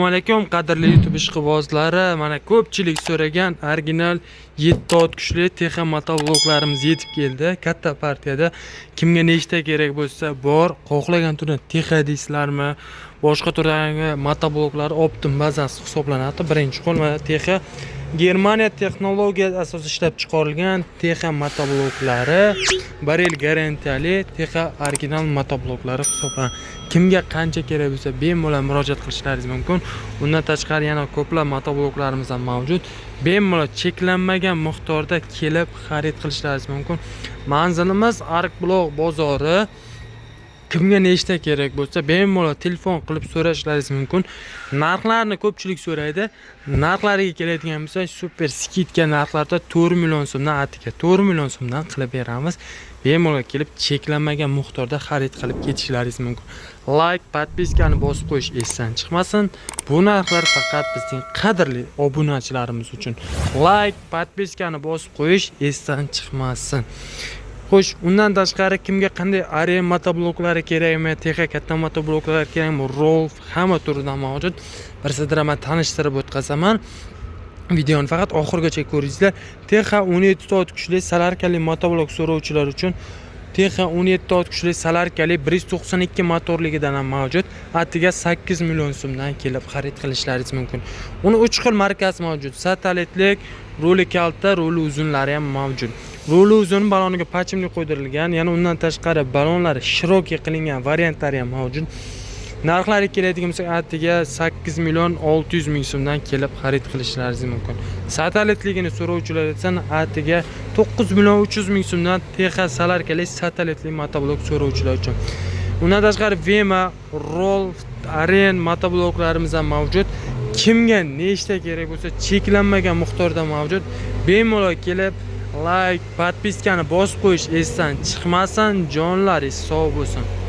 Assalomu alaykum, qadrli YouTube ishqibozlari. Mana, ko'pchilik so'ragan original 7 ot kuchli Texa motobloklarimiz yetib keldi. Katta partiyada kimga nechta kerak bo'lsa bor. Xohlagan turdan Texa deysizlarmi, boshqa turdagi motobloklar оптом bazasi hisoblanadi. Birinchi qo'l mana Texa, Germaniya texnologiya asosida ishlab chiqarilgan Texa motobloklari, 1 yil garantiyali Texa original motobloklari hisoblanadi. Kimga qancha kerak bo'lsa, bemalol murojaat qilishlaringiz mumkin. Undan tashqari yana ko'plab motobloklarimiz ham mavjud. Bemalol cheklanmagan miqdorda kelib xarid qilishlaringiz mumkin. Manzilimiz Arqbuloq bozori. Kimga nechta kerak bo'lsa, bemalol telefon qilib so'rashlaringiz mumkin. Narxlarni ko'pchilik so'raydi. Narxlariga keladigan bo'lsak, супер скидка narxlarda 4 million so'mdan, atiga 4 million so'mdan qilib beramiz. Bemalol kelib cheklanmagan miqdorda xarid qilib ketishlaringiz mumkin. Layk, подписка ni bosib qo'yish esdan chiqmasin. Bu narxlar faqat bizning qadrli obunachilarimiz uchun. Layk, подписка ni bosib qo'yish esdan chiqmasin. Xo'sh, undan tashqari kimga qanday Aren motobloklari kerakmi, Texa katta motobloklari kerakmi, Rolf, hamma turidan mavjud. Bir sidra man tanishtirib o'tkazaman. Videoni faqat oxirigacha ko'ringizlar. Texa 17 ot kuchli solarkali motoblok so'rovchilar uchun Texa 17 ot kuchli solarkali 192 motorligidan ham mavjud. Atiga 8 million so'mdan kelib xarid qilishlaringiz mumkin. Uni 3 xil markasi mavjud. Satellitlik, ruli kalta, ruli uzunlari ham mavjud. Ruli uzun baloniga подшипник qo'ydirilgan, yana undan tashqari balonlari широкий qilingan variantlari ham mavjud. Narxlariga keladigan bo'lsak, atiga 8 million 600 ming so'mdan kelib xarid qilishlaringiz mumkin. Satellitligini so'rovchilar esa atiga 9 million 300 ming so'mdan Texa solarkali satellitli motoblok so'rovchilar uchun. Undan tashqari Vema, Rolf, Aren motobloklarimiz ham mavjud. Kimga nechta kerak bo'lsa, cheklanmagan miqdorda mavjud. Bemalol kelib layk, подписка ni bosib qo'yish esdan chiqmasin. Jonlaringiz sog' bo'lsin.